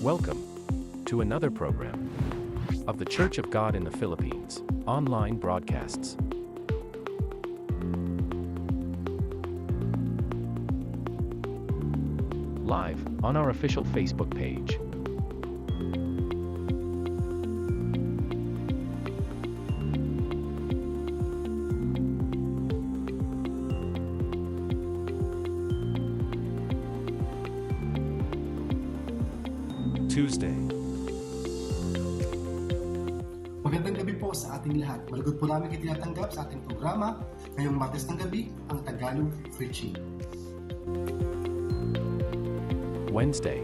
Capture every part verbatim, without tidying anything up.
Welcome to another program of The Church of God in the Philippines online broadcasts. Live on our official Facebook page. Tuesday. Magandang gabi po sa ating lahat. Malugod po namin kayo tinatanggap sa ating programa ngayong Martes ng gabi, ang Tagalog Preaching. Wednesday.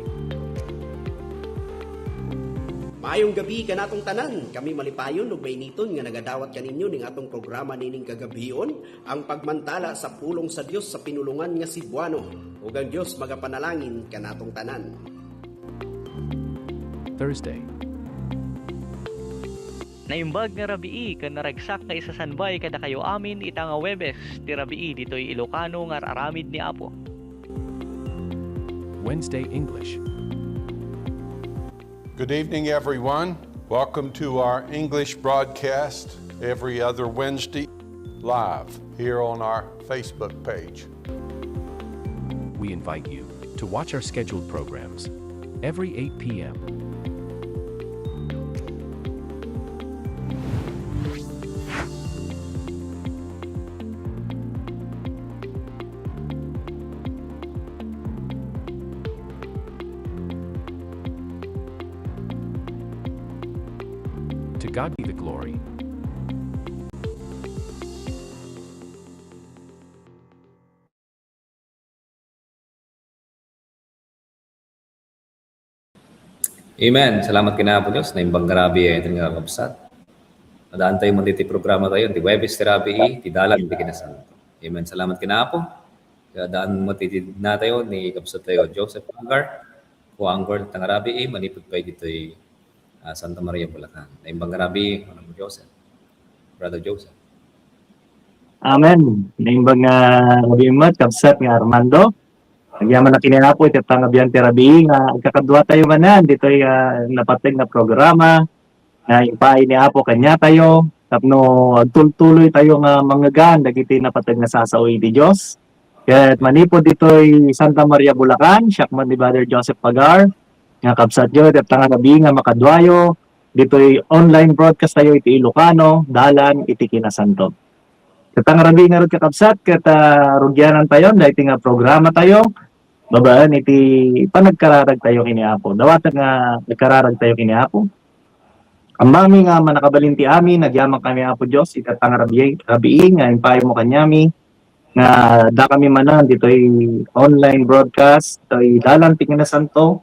Maayong gabi kanatong tanan. Kami malipayon ug mainiton nga nagadawat kaninyo ning atong programa nining kagabion, ang pagmantala sa pulong sa Dios sa pinulongan nga Cebuano. Ug ang Dios magapanalangin kanatong tanan. Thursday. Naimbag nga rabii ken naragsak nga isasanbay kadakayo amin ita nga Huwebes ti rabii ditoy Ilocano nga ar-aramid ni Apo. Wednesday English. Good evening, everyone. Welcome to our English broadcast every other Wednesday live here on our Facebook page. We invite you to watch our scheduled programs every eight p.m. To God be the glory. Amen. Salamat ken Apo Dios, naimbag nga rabii nga kakabsat. Addaantayo met iti programa tayo, ti Huwebes ti rabii, ti Dalan ti Kinasanto. Amen. Salamat ken Apo. Addaantayo met iti natayo ni kabsat tayo, Joseph Pagar, Kuangkor, ta nga rabii, manipud pay ditoy, ah, Santa Maria, Bulacan. Naimbag nga rabii, Manong Joseph. Brother Joseph. Amen. Naimbag nga rabii met, kabsat nga Armando. Agyaman na ken ni Apo iti pangabian ti rabii nga agkakadua tayo manen ditoy, ah, napateg nga programa nga impaay ni Apo kaniatayo tapno agtultuloy tayo nga mangngegan dagiti napateg nga sasao iti Dios. Ket manipud ditoy Santa Maria, Bulacan, siak met ni Brother Joseph Pagar, nga kabsatyo iti nga rabii nga makaduayo ditoy online broadcast tayo iti Ilocano, Dalan iti Kinasanto. Ket nga rabii ngarud, kakabsat, ket, ah, rugianan tayo daytoy nga programa tayo babaen iti panagkararag tayo ken ni Apo. Dawaten nga agkararag tayo ken ni Apo. Ammami nga mannakabalin ti amin, agyaman kami, Apo Dios, iti nga rabii, rabii nga impaaymo kaniami nga adda kami manen ditoy online broadcast, ditoy Dalan ti Kinasanto.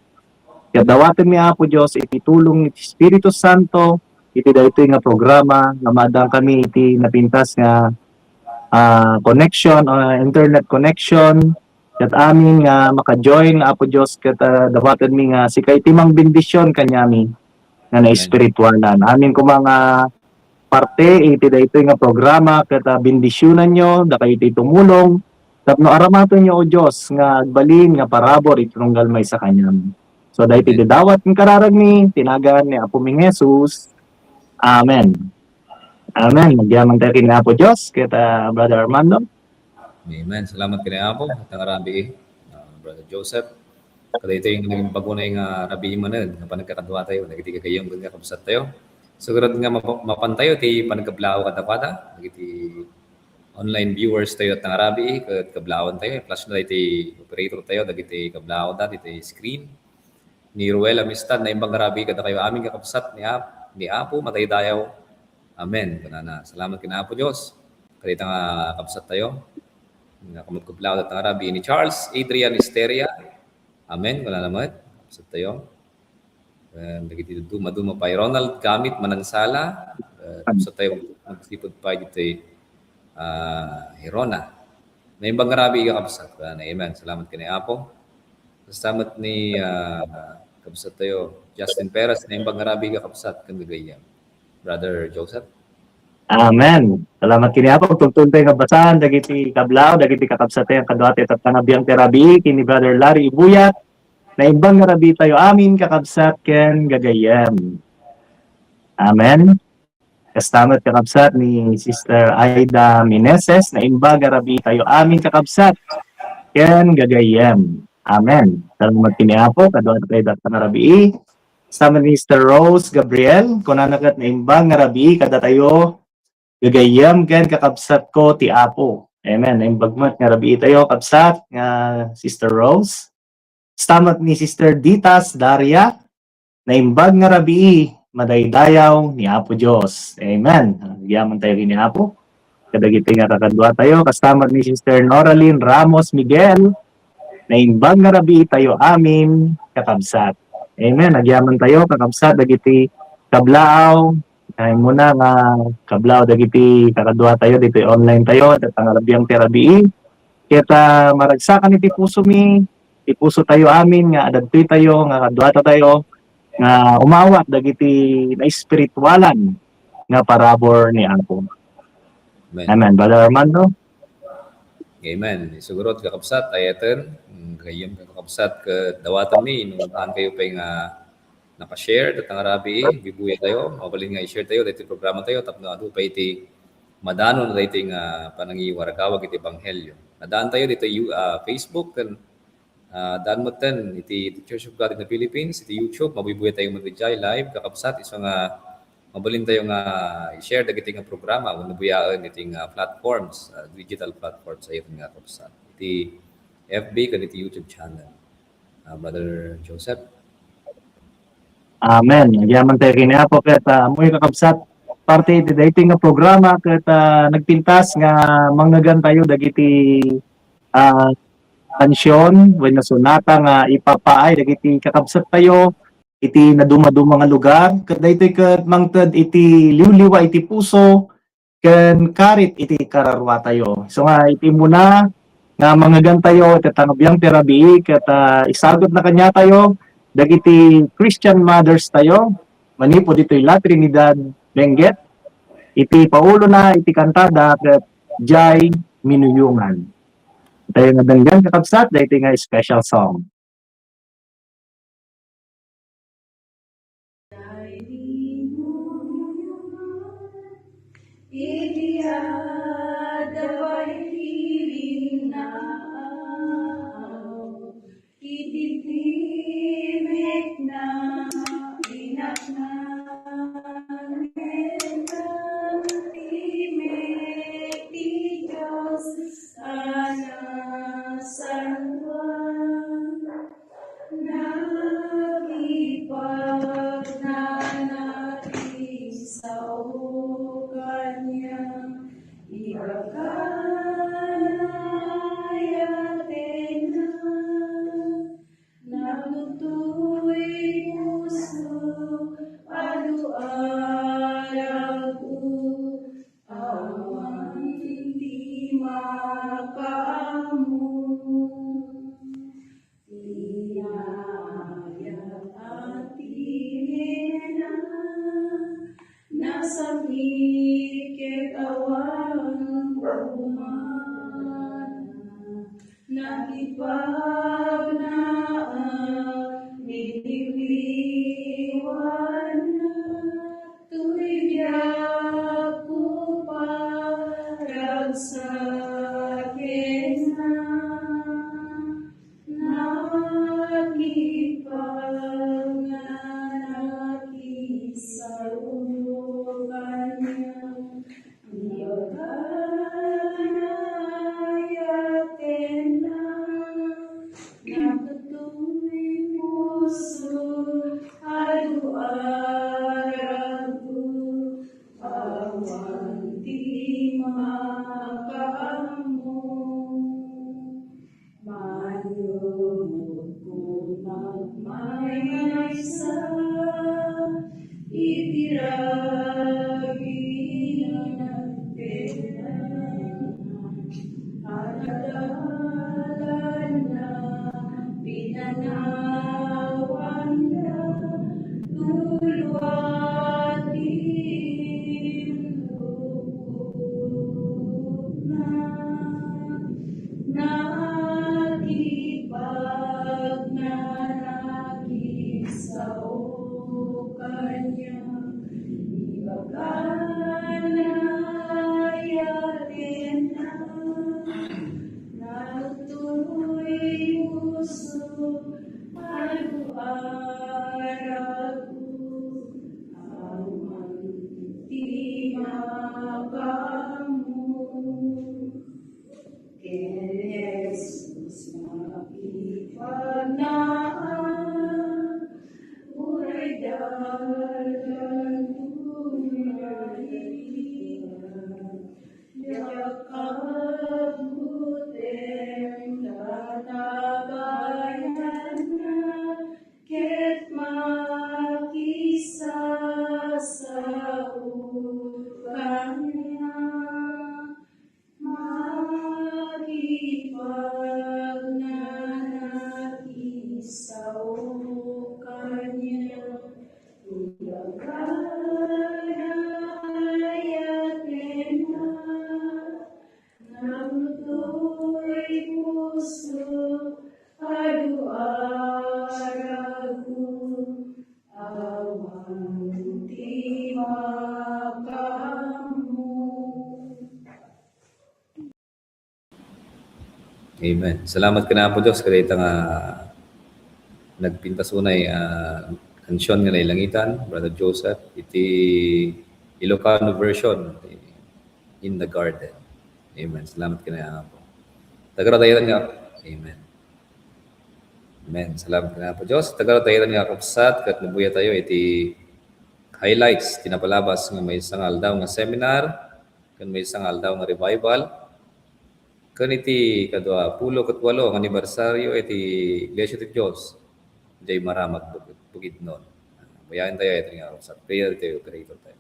Ket dawatenmi, Apo Dios, iti tulong iti Espiritu Santo, iti daytoy nga programa nga maaddaan kami iti napintas nga, ah, connection, ah, internet connection. Ket amin nga maka-join, Apo Dios, ket, ah, dawatenmi nga sika iti mangbendision kaniami nga naespiritualan. Amin koma nga parte iti daytoy nga programa ket, ah, bendisionanyo dakayo ti tumulong tapno aramatenyo, O Dios, nga agbalin nga parabur iti tunggal maysa kaniami. So, daytoy ti dawat nga kararagmi, ti nagan ni Apomi nga Jesus. Amen. Amen. Agyaman tayo ken Apo Dios, ket, ah, Brother Armando. Amen. Salamat ken Apo, ita nga rabii, ah, Brother Joseph. Kadaytoy nga naging bag-o nga rabii manen nga panagkakadua tayo, dagiti gagayyem nga kabsat tayo. So, garud nga mapa-, mapan tayo ti panagkablaaw kadakuada, dagiti online viewers tayo ita nga rabii, ket kablaawentayo, i-flash na iti operator tayo, dagiti kablaawda, dagiti screen. Ni Ruel Amistad, naimbag nga rabii kadakayo amin nga kabsat ni Ap-, ni Apo, madaydayaw. Amen. Kunana, salamat ken Apo Dios. Kadayta nga kabsat tayo. Nga kablaaw ita nga rabii ni Charles Adrian Esteria. Amen. Kunana met, kabsat tayo. Em, dagiti duma-duma pay. Ronald Gamit Manansala, eh, kabsat tayo, magsipud pay ditoy, ah, Gerona. Naimbag nga rabii ka kabsat. Kunana, amen. Salamat ken ni Apo. Basta met ni, ah, kabsat tayo, Justin Perez, naimbag nga rabii ka kabsat, ken gagayyem. Brother Joseph? Amen. Salamat ken ni Apo. Agtultuloy tayo nga basaen dagiti kablaaw, dagiti kakabsat tayo, kadua tayo tatta nga biang ti rabii, ken ni Brother Larry Ibuyat, Naimbag nga rabii tayo amin, kakabsat ken gagayyem. Amen. Kasta met, kakabsat, ni Sister Aida Meneses, naimbag nga rabii tayo amin, kakabsat, ken gagayyem. Amen. Salamat ken ni Apo, kaduana tayo datang nga rabii. Kasta met ni Sister Rose Gabriel, kunana ket naimbag nga rabii kadatayo, gagayyem ken kakabsat ko ti Apo. Amen. Naimbag met nga rabii tayo, kabsat, nga Sister Rose. Kasta met ni Sister Ditas Daria, naimbag nga rabii, madaydayaw ni Apo Dios. Amen. Agyaman tayo ken ni Apo. Kadagiti nga kakadua tayo, kasta met ni Sister Noraline Ramos Miguel, naimbag nga rabii tayo amin, kakabsat. Amen. Agyaman tayo, kakabsat, dagiti kablaaw, ay muna nga kablaaw, dagiti kakadua tayo, ditoy online tayo, datang nga rabiang ti rabii. Ket, ah, maragsakan iti pusomi, ti puso tayo amin nga adda ditoy tayo, nga kaduata tayo, nga umawat dagiti naespiritualan nga parabur ni Apo. Amen. Amen. Brother Armando? Amen. Siguro, kakabsat, ayaten, mm, gayyem, kakabsat, ket dawatenmi, no, saan kayo pay nga nakashare, datang nga rabii, bibuya tayo, mabalin nga i-share tayo, daytoy programa tayo, tapno adu pay iti madano na daytoy nga panangiwaragawag iti ebanghelio. Nadaan tayo ditoy, ah, Facebook, ken, ah, daan metten iti Church of God in the Philippines, iti YouTube, mabuybuyat tayo met idiay live, kakabsat, isu nga mabalin tayo nga i-share dagiti nga programa wenno buyaen iti nga platforms, ah, digital platforms, ayaten nga, kakabsat. Iti F B ken iti YouTube channel. Ah, Brother Joseph. Amen. Agyaman tayo ken ni Apo ket, ah, ammoyo, kakabsat, parte iti daytoy nga programa ket, ah, nagpintas nga mangngegan tayo dagiti, ah, kansion wenno sonata nga ipapaay dagiti kakabsat tayo iti nadumaduma nga lugar, ket daytoy ket mangted iti liwliwa iti puso ken karit iti kararua tayo. So nga iti muna nga mangngegan tayo iti tangbiang ti rabii ket, ah, isagutna kaniatayo dagiti Christian mothers tayo manipud ditoy La Trinidad, Benguet, iti paulona iti kantada ket Jay Minuyungan. Tayo nga denggen, kakabsat, daytoy nga special song. Iti adda pay ti linnaaw, iti timekna, inakna, ngem timek ti Dios a nasantoan. Nakipagnanakisaw kaniak, ibagana ayatenna. Nagtutuy puso, adu aragko, awan ti makaammo. Inayat a tinena, nasakit ket awan kumana. Nakipagnaak, niliwliwanak, tuy diak ko paragsakenna. Nakipagnanakisaw kaniak, ibagana ayatenna. Jesus, makipagnaan, uray dalan tunay. Diak agbuteng ta tabayanna, ket makisasao kaniak. Makipagnanakisaw kaniak, ti agayatena. Narutoy puso, adu aragko, awan ti makaammo. Amen. Salamat ken Apo Dios kadayta nga nagpintas unay, ah, kansion nga nailangitan, Brother Joseph, iti Ilocano version, In the Garden. Amen. Salamat ken Apo. Tagaratayan nga. Amen. Amen. Salamat ken Apo Dios. Tagaratayan nga, kakabsat, ket nabuya tayo iti highlights ti napalabas nga maysa nga aldaw nga seminar, ken maysa nga aldaw nga revival, ken iti kadua pulo ket walo nga anibersaryo iti Iglesia ti Dios, diay Maramag, Bukid-, Bukidnon. Buyaen tayo iti nga oras. Prayer tayo, operator tayo.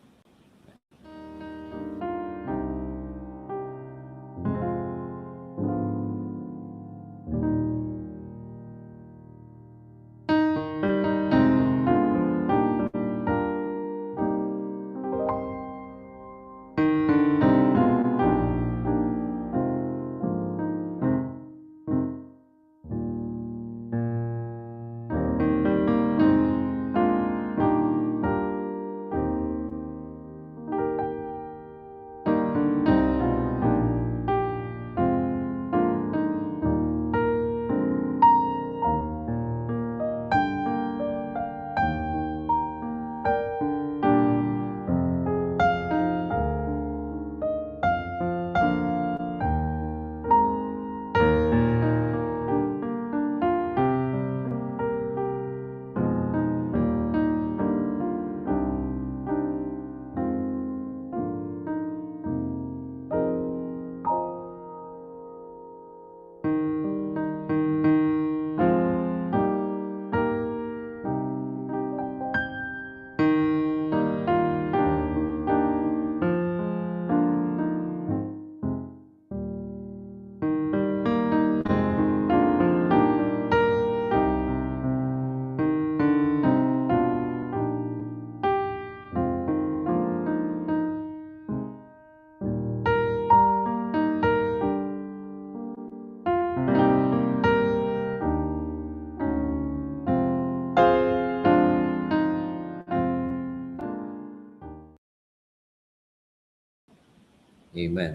Amen.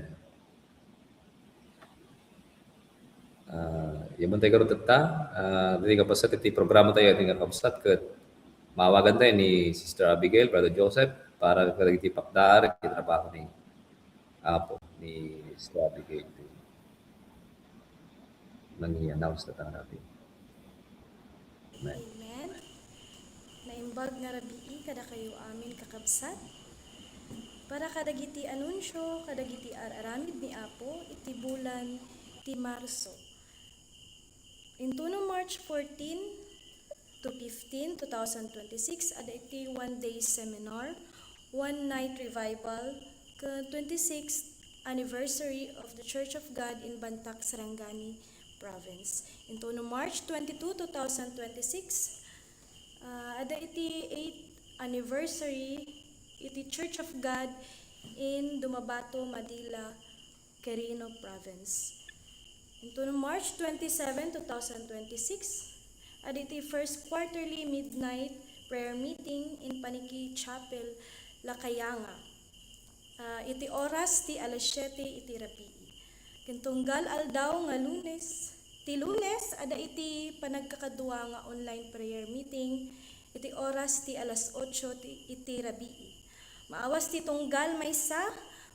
Ah, ammon tayo garud tatta, ah, ditoy kabsat iti programa tayo, iti nga kabsat, ket maawagan tayo ni Sister Abigail, Brother Joseph, para kadagiti pakdaar iti trabaho ni Apo, ni Sister Abigail. Nang i-announce na tayo natin. Amen. Amen. Naimbag nga rabii kadakayo amin, kakabsat. Para kadagiti anunsio, kadagiti ar-aramid ni Apo iti bulan ti Marso. Intono March fourteen to fifteen, two thousand twenty-six, adda iti one day seminar, one night revival, ken twenty-sixth anniversary of the Church of God in Bantac, Sarangani Province. Intono March twenty-two, two thousand twenty-six, ah, adda iti eighth anniversary iti Church of God in Dumabato, Madila, Quirino Province. Intono March twenty-seven, two thousand twenty-six, adda iti first quarterly midnight prayer meeting in Paniki Chapel, La Cayanga, ah, iti oras ti alas siete iti rabii. Ken tunggal aldaw nga Lunes, ti Lunes, adda iti panagkakadua nga online prayer meeting iti oras ti alas otso ti, iti rabii. Maawas ti tunggal maysa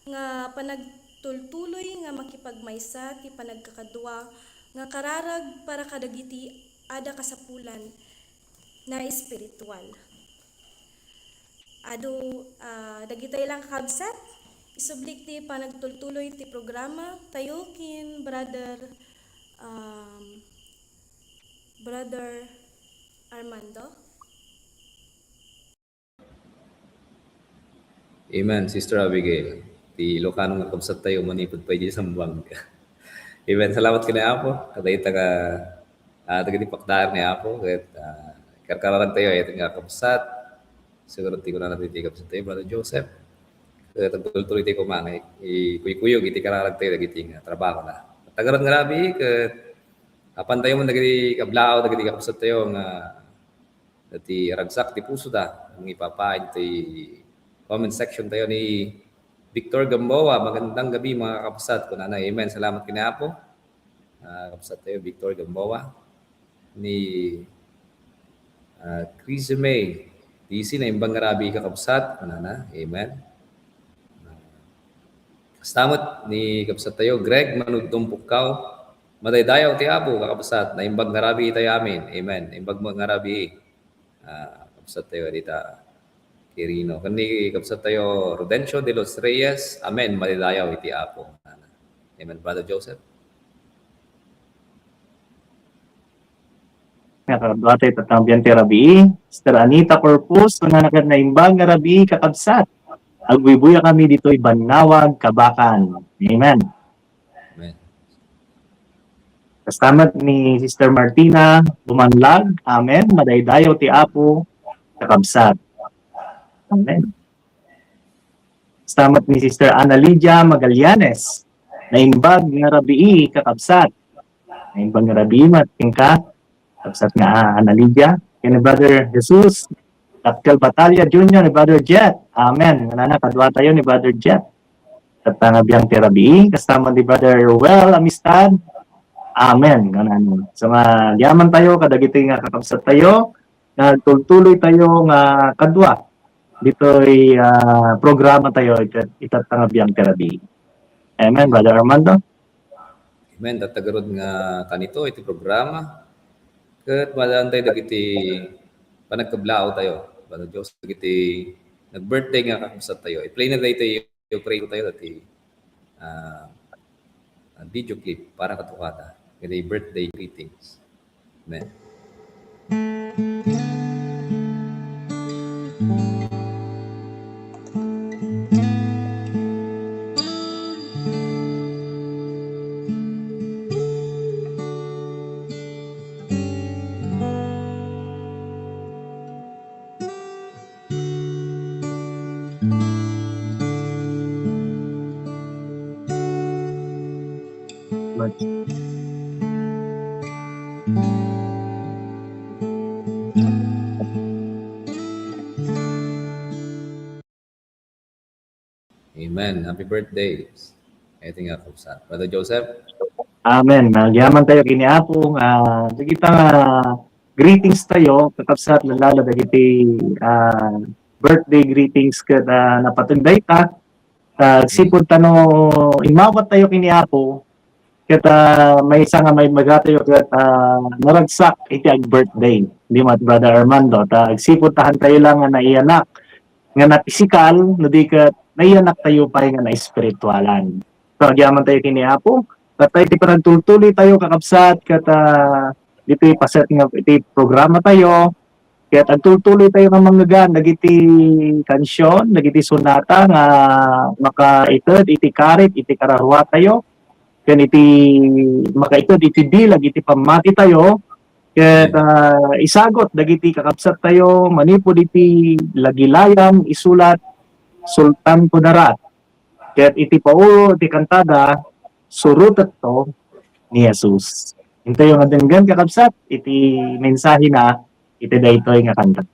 nga panag-, tultuloy nga makipagmaysa ti panagkakadua nga kararag para kadagiti adda kasapulan na espiritual. Adu, ah, dagitoy lang, kakabsat, isubli ti panagtultuloy ti programa tayo ken Brother, um, Brother Armando. Amen, Sister Abigail. Ti Ilocano nga kabsat tayo, manipud pay di Zamboanga. Amen. Salamat ken ni Apo. Kadayta nga, ah, dagiti pakdaar ni Apo. Ket, ah, karkararag tayo, iti nga kabsat. Siguro ti kunana ti kabsat tayo, Brother Joseph. Ket agtultuloy tayo koma nga i-, ikuykuyog iti kararag tayo, dagiti nga trabaho na. Tagarot nga rabii, ket apan tayo man dagiti kablaaw, dagiti kabsat tayo nga ti ragsak ti puso da, mangipapaay ti comment section tayo ni Victor Gamboa. Magandang gabi, mga kabsat. Kunana, amen. Salamat ken ni Apo. Ah, kabsat tayo, Victor Gamboa. Ni, ah, Chris May. D C, naimbag nga rabii, kakabsat. Kunana, amen. Kasta met ni kabsat tayo, Greg Manugdong Pukkaw. Madaydayaw ti Apo, kakabsat. Naimbag nga rabii tayo amin. Amen. Naimbag nga rabii. Ah, kabsat tayo dita Quirino. Ken ni kabsat tayo, Rodencio de los Reyes. Amen. Madaydayaw iti Apo. Amen, Brother Joseph. Nga kadua tayo tattangbian ti rabii. Sister Anita Corpus, kunana ket, naimbag nga rabii, kakabsat. Agbuybuya kami ditoy Bannawag, Kabacan. Amen. Amen. Kasta met ni Sister Martina Bumanlag, amen. Madaydayaw ti Apo, kakabsat. Amen. Kasta met ni Sister Ana Lydia Magallanes, naimbag nga rabii, kakabsat. Naimbag nga rabii met kenka, kabsat nga, ah, Ana Lydia. Ken ni Brother Jesus, Dakkel Batalla Junior, ni Brother Jet. Amen. Nganana, kadua tayo ni Brother Jet. Tattangbian ti rabii, kasta met ni Brother Ruel Amistad. Amen. Nganana. So, nga, agyaman tayo, kadagiti nga kakabsat tayo, nga tultuloy tayo nga kadua ditoy, ah, programa tayo, ita-, itattangbian ti rabii. Amen, Brother Armando? Amen. Tatta garud nga kanito iti programa. Ket maadaan tayo dagiti panagkablaaw tayo. Brother Joseph, dagiti nag-birthday nga kakabsat tayo. I-play na daytoy, i-play tayo dati, ah, ah, video clip para kadua kada. Dagiti birthday greetings. Amen. Amen. Happy birthday. Iti nga, kakabsat. Brother Joseph? Amen. Nagyaman tayo kini Apo nga dagita nga greetings tayo, kakabsat, lalo dagiti, ah, birthday greetings ket, ah, napateg dayta. Ah, agsipud ta no immawat tayo kini Apo, ket, ah, maysa nga maibagatayo ket, ah, naragsak iti ag-birthday. Di met, Brother Armando, ta agsipud ta han tayo lang nga naiyanak nga napisikal, no di ket naiyanak tayo pay nga naespiritualan. So, agyaman tayo kini Apo, ket tayo ti panagtultuloy tayo, kakabsat, ket, ah, ditoy paset nga iti programa tayo, ket agtultuloy tayo nga mangngeggan dagiti kansion, dagiti sonata nga makaited iti karit, iti kararua tayo, ken iti makaited iti bileg iti pammati tayo, ket, ah, isagut dagiti kakabsat tayo manipud iti lagilayan isulat, Sultan Kudarat. Ket iti paulo ti kantada, Surotekto ni Jesus. Intayo nga denggen, kakabsat, iti mensahe na iti daytoy nga kanta.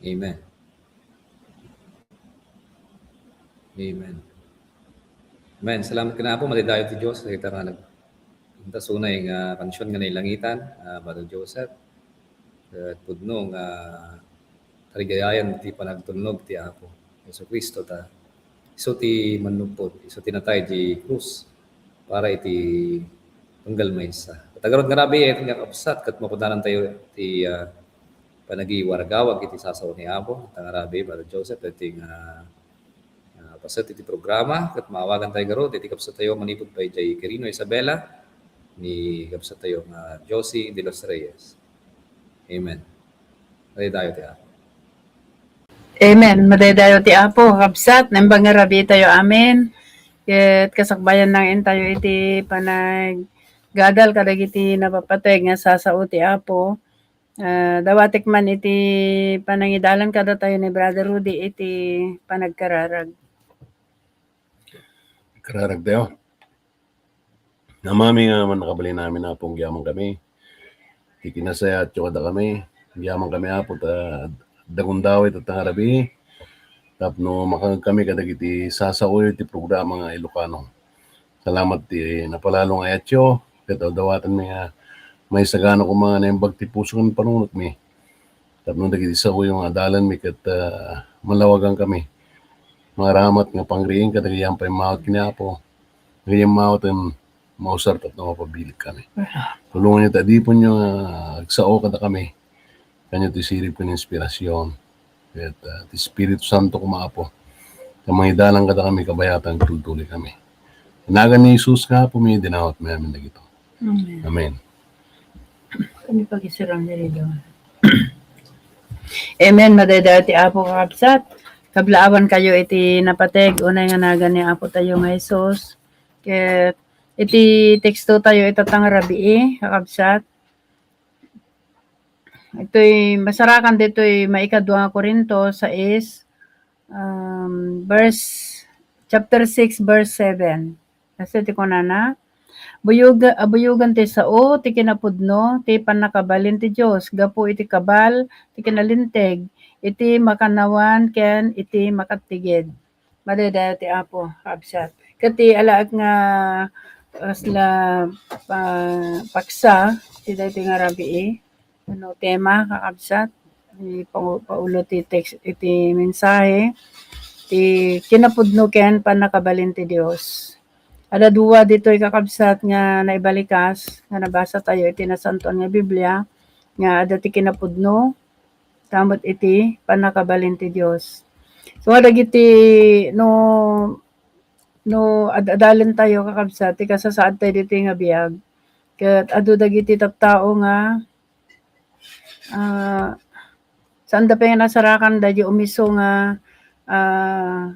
Amen. Amen. Amen. Salamat ken Apo, madaydayaw ti Dios, dagita nga nag-, intas unay nga kansion nga nailangitan, ah, Brother Joseph. Ket pudno nga tarigayayan ti panagtulnog ti Apo Jesu-Cristo ta isu ti mannupot, isu ti natay di krus para iti tunggal maysa. Ket agarod nga rabii, ket nga kabsat, ket mapudanan tayo ti, ah, panagiwaragawag iti sasao ni Apo. Ita nga rabii, Brother Joseph, iti nga, ah, paset iti programa, ket maawagan tayo garud iti kabsat tayo manipud pay jay Quirino Isabela, ni kabsat tayo nga Josie de los Reyes. Amen. Madaydayaw ti Apo. Amen. Madaydayaw ti Apo, kabsat, naimbag nga rabii tayo. Amen. Ket kasakbayan lang intayo iti panaggadal kadagiti napapateg nga sasao ti Apo. Ah, dawatek man iti panangidalan kadatayo ni Brother Rudy iti panagkararag. Kararag tayo. Amami nga mannakabalin amin, Apo, agyaman kami. Ti kinasayaatyo kadakami, agyaman kami, Apo, ta adda gundaway tatta nga rabii tapno makangeg kami kadagiti sasaoyo iti programa nga Ilocano. Salamat ti napalalo nga ayatyo, ket dawatenmi nga maisagana koma nga naimbag ti puso ken panunotmi. Tapno dagiti saoyo nga adalanmi ket, ah, malawagan kami. Maramat nga pangriing kadagiti ampay maawat ken ni Apo. Dagiti maawat mausar tapno mapabilik kami. Tulonganyo ta adipenyo nga agsao kadakami. Kanyo ti sirib ken inspirasyon. Ket, ah, ti Espiritu Santo koma, Apo. Ta mangidalan kadakami kabayatan, tultuloy kami. Nagan ni Jesus nga Apo mi, dinawat mi amin dagito. Amen. Amen. Kami pag-isiran diri, Lord. Amen. Madaydayaw ti Apo, kakabsat. Kablaawan kayo iti napateg, unay nga nagan ni Apo tayo nga Jesus. Ket iti teksto tayo ita nga rabii, kakabsat. Itoy masarakan ditoy maikadua nga Corinto sais, um, verse, chapter six, verse seven. Kasi ti kunana, "Buyog-, ah, buyogan ti sao ti kinapudno ti pannakabalin ti Dios gapu iti kabal ti kinalinteg iti makannawan ken iti makattigid." Madaydayaw ti Apo, kabsat. Ket ti alaek nga kasla pa-, paksa ti daytoy nga rabii, ano, tema, kakabsat, ti pau-, paulo ti text, iti mensahe, ti kinapudno ken pannakabalin ti Dios. Adda dua ditoy, kakabsat, nga naibalikas nga nabasa tayo iti Nasantoan nga Biblia, nga adda ti kinapudno, ta met iti pannakabalin ti Dios. So, dagiti no, no ad-, adalen tayo, kakabsat, ti kasasaad tayo ditoy nga biag. Ket adu dagiti tattao nga, ah, saanda pay nga nasarakan daydi umiso nga, ah,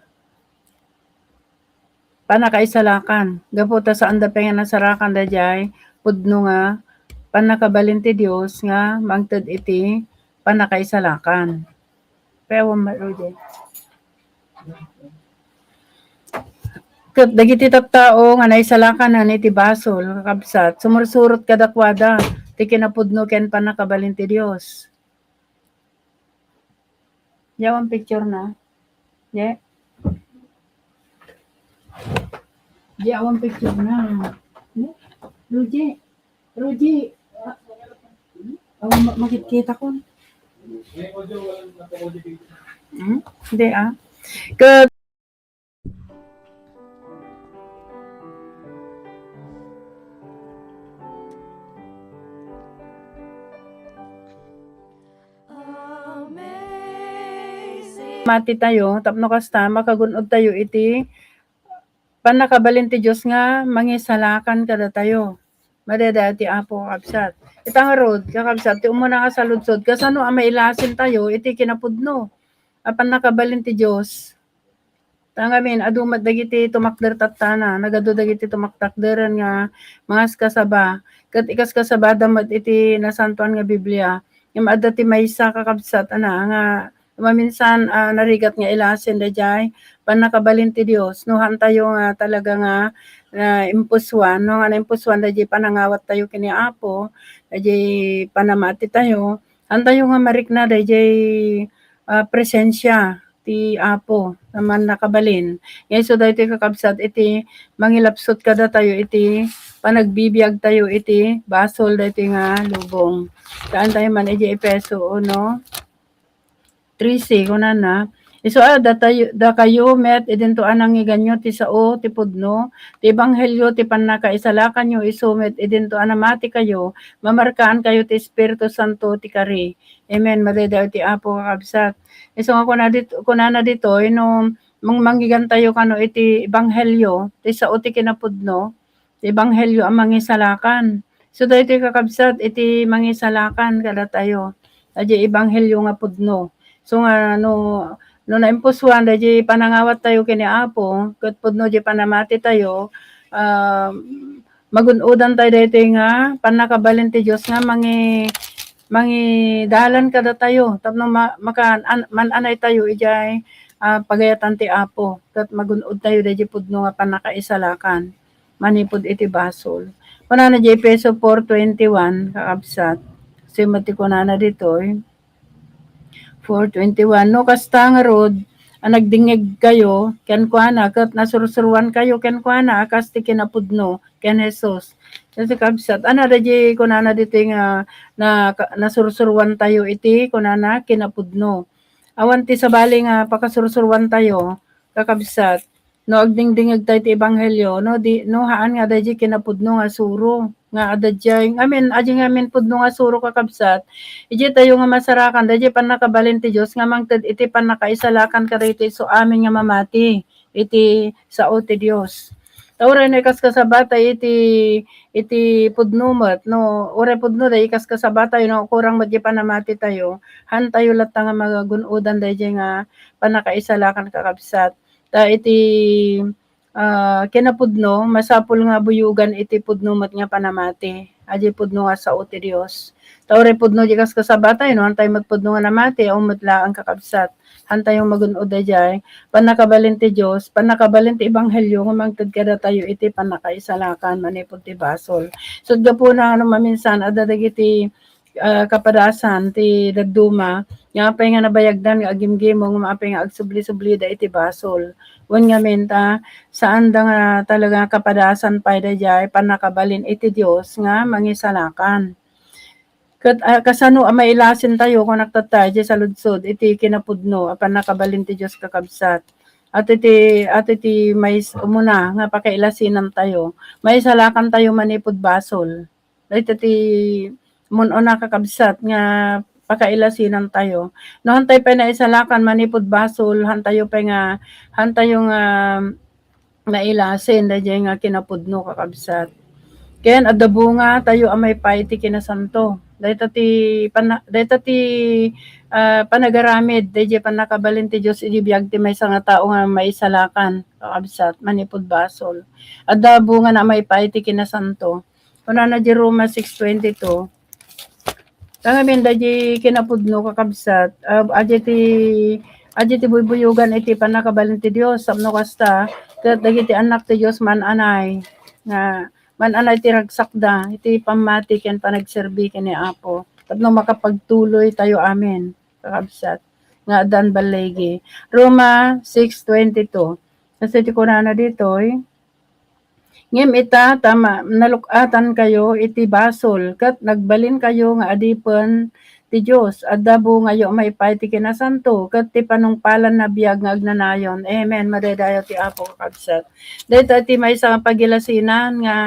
pannakaisalakan. Gapu ta saanda pay nga nasarakan daydiay pudno nga pannakabalin ti Dios nga mangted iti pannakaisalakan. Pay awan met, Rudy. Ket dagiti tattao nga naisalakanen iti basol, kakabsat, sumursurot kadakuada ti kinapudno ken pannakabalin ti Dios. Diay awan picture na. Diay. Diay awan picture na. Diay. Rudy. Rudy. Ah, awan ma-, makitkitakon. Hmm? Hindi, ah. Ket Mati tayo, tapno kasta, makagun-od tayo iti pannakabalin ti Dios nga mangisalakan kadatayo. Madaydayaw ti Apo, kakabsat. Ita ngarud, kakabsat, ti umuna nga saludsod, kasano a mailasin tayo iti kinapudno a pannakabalin ti Dios? Ta ngamin, adu met dagiti tumakder tattana, nagadu dagiti tumaktakderen nga mangaskasaba. Ket ikaskasabada met iti Nasantoan nga Biblia. Ngem adda ti maysa, kakabsat, ana, nga maminsan, ah, narigat nga ilasin daydiay pannakabalin ti Dios. No, haantayo nga talaga nga, ah, impusuan, no, nga naimpusuan daydiay panangawattayo ken ni Apo, daydiay panamati tayo, haantayo nga marikna daydiay ah, presensia ti Apo a mannakabalin. Nga isu daytoy, kakabsat, iti mangilapsut kadatayo iti panagbibiagtayo iti basol daytoy nga lubong. Saantayo man iti Efeso uno trese, kunana, "Isu a datayo, dakayo met idinto a nangngeganyo ti sao ti pudno, ti ebanghelio ti pannakaisalakanyo, isu met idinto a namatikayo, mamarkaankayo ti Espiritu Santo ti kari." Amen. Madaydayaw ti Apo, kakabsat. Isu nga kuna dit-, kunana ditoy, no, mang-, manggigantayo kano iti ebanghelio, ti sao ti kinapudno, ti ebanghelio a mangisalakan. So, daytoy, kakabsat, iti mangisalakan kadatayo. Daydiay ebanghelio nga pudno. So nga, no, no naimpusuan, daydiay panangawattayo ken ni Apo, ket pudno diay panamatitayo, ah, magun-odantayo daytoy nga pannakabalin ti Dios nga mangi-, mangidalan kadatayo tapno ma-, makan-, an-, man-anaytayo idiay, ah, pagayatan ti Apo, ket magun-odtayo daydiay pudno nga pannakaisalakan manipud iti basol. Kunana diay Efeso four twenty-one, kakabsat. Simet ti kunana ditoy. Four twenty-one, "No kasta ngarud a nagdingngegkayo kenkuana ket nasursuroankayo kenkuana a kas ti kinapudno ken Jesus." Daytoy, kabsat, ania daydiay kunana ditoy nga na-, ka-, nasursuroantayo iti kunana kinapudno. Awan ti sabali nga pakasursuroantayo, kakabsat, no agdingdingegtayo ti ebanghelio, no di, no haan nga daydiay kinapudno nga suro, nga adda diay, ngamin, adi ngamin pudno nga suro, kakabsat, idiay tayo nga masarakan, daydiay pannakabalin ti Dios nga mangted iti pannakaisalakan kadagiti isu amin nga mamati iti sao ti Dios. Ta uray no ikaskasabatayo iti, iti pudno met, no, uray pudno, daydiay ikaskasabatayo, no, kurang met diay panamati tayo, haan tayo latta nga magun-odan daydiay nga pannakaisalakan, kakabsat. Ta iti, ah, kinapudno, masapul nga buyogan iti pudno met nga panamati. Adi pudno nga sao ti Dios. Ta uray pudno diay kaskasabatayo, no, haantayo met pudno nga namati, awan met laeng, kakabsat. Haantayo magun-od daydiay pannakabalin ti Dios, pannakabalin ti ebanghelio nga mangted kadatayo iti pannakaisalakan manipud ti basol. So, gapuna no maminsan, adda dagiti ah, kapadasan ti dadduma, nga apay nga nabayagdan nga agimgimong, nga apay nga agsubli-sublida iti basol. Wen ngamin ta, saanda nga talaga kapadasan pay daydiay pannakabalin iti Dios nga mangisalakan. Ket, ah, kasano a mailasintayo, kunak tatta, idiay saludsod iti kinapudno a pannakabalin ti Dios, kakabsat? At iti, at iti mais-, umuna nga pakailasinantayo, maisalakantayo manipud basol. Dayta ti mun-una, kakabsat, nga pakailasinantayo. No haantayo pay naisalakan manipud basol, haantayo pay nga, haantayo nga nailasin daydiay nga kinapudno, kakabsat. Ken adda bungatayo a maipaay iti kinasanto. Dayta ti pana-, dayta ti, ah, panagaramid daydiay pannakabalin ti Dios idi biag ti maysa nga tao nga maisalakan, kakabsat, manipud basol. Adda bungana a maipaay iti kinasanto. Kunana di Roma six twenty-two, "Ngamin daydiay kinapudno, kakabsat, ah, adi ti, adi ti buybuyogan iti pannakabalin ti Dios, tapno kasta, ket dagiti annak ti Dios man-anay, nga man-anay ti ragsakda iti pammati ken panagserbi ken ni Apo, tapno makapagtuloytayo amin, kakabsat, nga addan balligi." Roma six twenty-two. Kasi ti kunana ditoy, Ngem ita, ta ma-, naluk-atankayo iti basol, ket nagbalinkayo nga adipen ti Dios. Adda bungayo a maipaay ti kinasanto, ket ti panungpalan a biag nga agnanayon. Amen. Madaydayaw ti Apo, kakabsat. Dayta ti maysa nga pagilasinan nga,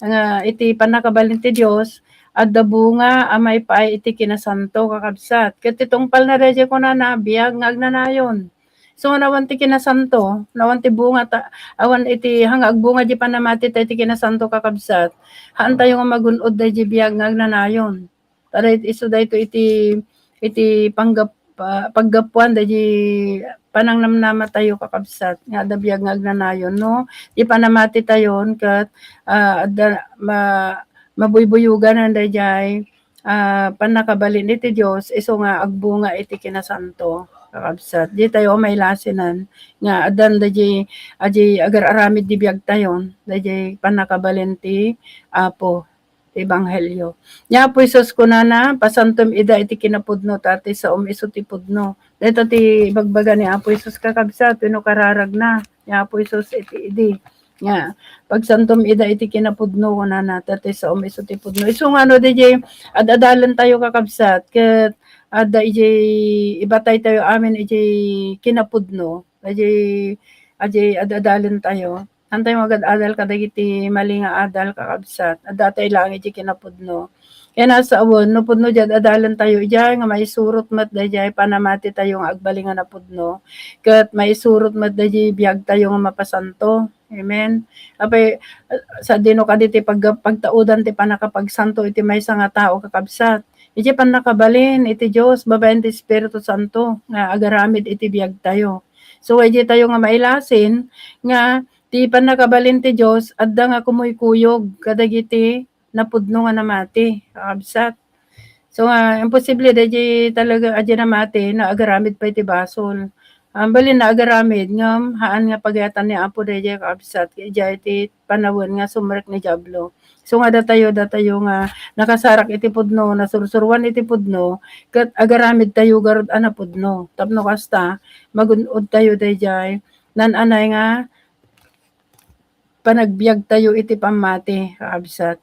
nga iti pannakabalin ti Dios, adda bunga a maipaay iti kinasanto, kakabsat. Ket ti tungpalna daydiay kunana, biag nga agnanayon. So, no awan ti kinasanto, no awan ti bunga ta, awan iti, haan nga agbunga diay panamati tayo iti kinasanto, kakabsat, haantayo nga magun-od daydiay biag nga agnanayon. Ta day-, isu daytoy iti, iti panggap-, pa-, paggapuan daydiay panangnamnama tayo, kakabsat, nga adda biag nga agnanayon, no? Ti panamati tayon ket, ah, adda ma-, mabuybuyoganan daydiay ah, pannakabalin iti Dios, isu nga agbunga iti kinasanto, kakabsat. Ditayo mailasinen nga addan daydiay, daydiay agar-aramid di biagtayon, daydiay pannakabalin ti Apo. ti ebanghelio. Ni Apo Jesus kunana, "Pasantom ida iti kinapudno, ta ti saom isu ti pudno." Dayta ti ibagbaga ni Apo Jesus, kakabsat, wenno kararagna. Ni Apo Jesus iti idi. Nga, "Pagsantom ida iti kinapudno," kunana, "ta ti saom isu ti pudno." Isu nga no, diay ad-adalentayo, kakabsat, ket adda idiay ibataytayo amin idiay kinapudno. Diay, diay ad-adalentayo. Haantayo nga agad-adal kadagiti mali nga adal, kakabsat. Addatayo laeng iti kinapudno. Kaya nasawen, no pudno diay ad-adalentayo, idiay nga maisurot met daydiay panamatitayo nga agbalin nga napudno, ket maisurot met daydiay biagtayo nga mapasanto. Amen. Apay, sadino kadi ti pag-, pagtaudan ti pannakapagsanto iti maysa nga tao, kakabsat? Idiay pannakabalin iti Dios babaen ti Espiritu Santo nga agaramid iti biagtayo. So, idiay tayo nga mailasin nga ti pannakabalin ti Dios adda nga kumuykuyog kadagiti napudno nga namati, kakabsat. So, nga, imposible, daydiay talaga a di namati, naagaramid pay ti basol. Ang balin naagaramid, ngem haan nga pagayatan ni Apo daydiay, kakabsat, idiay ti panawen nga sumrek ni Diablo. So, nga datayo, datayo nga nakasarak iti pudno, nasursuruan iti pudno, ket agaramid tayo garud a napudno. Tapno kasta, magun-od tayo daydiay, nan-anay nga panagbiag tayo iti pammati, kakabsat.